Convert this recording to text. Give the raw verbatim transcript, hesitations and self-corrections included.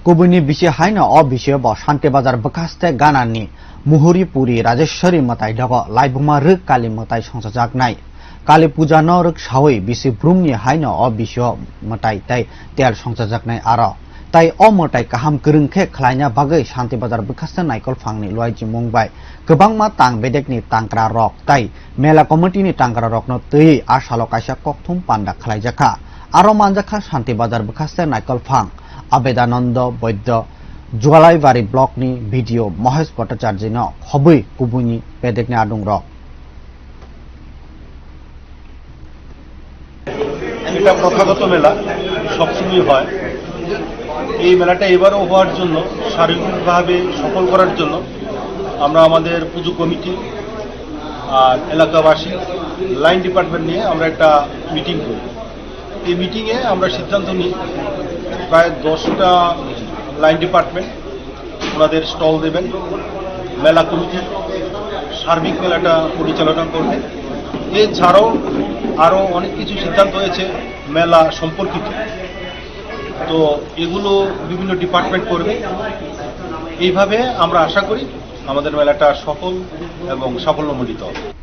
Kubuni bisi haino o bisio bo Shanti Bazar bwkhaste ganani Muhuri Puri Rajeshwari mwtai dogo laibuma rwk Kali mwtai songchajaknai. Kali puja no rwk sawi bisi brumni haino o bisio mwtai tei tel songchajaknai aro. Tai o mwtai kaham kwrwng khe khlaina bagwi Shanti Bazar bwkhaste naikol phangni luaijimung bai kwbangma tang bedekni tangkra rok tai mela committee ni tangkra rokno twiwi a salo kaisa kokthum panda khlaijakha. Aro manjakha Shanti Bazar bwkhaste naikol phang Abedananda Boidya Jualaibari block ni B D O Mohesh Bhattacharya no khobwi kubuni bedekni adung rok. এটা প্রথাগত মেলা, সবসময় হয়। এই মেলাটা এবারও হওয়ার জন্য, সার্বিকভাবে সফল করার জন্য আমরা আমাদের পুজো কমিটি আর এলাকাবাসী, লাইন ডিপার্টমেন্ট নিয়ে আমরা একটা মিটিং করি। এই মিটিংয়ে আমরা সিদ্ধান্ত নিই, প্রায় দশটা লাইন ডিপার্টমেন্ট ওনাদের স্টল দেবেন, মেলা কমিটি সার্বিক মেলাটা পরিচালনা করবে। এছাড়াও আরও অনেক কিছু সিদ্ধান্ত হয়েছে মেলা সম্পর্কিত, তো এগুলো বিভিন্ন ডিপার্টমেন্ট করবে। এইভাবে আমরা আশা করি আমাদের মেলাটা সফল এবং সাফল্যমণ্ডিত হবে।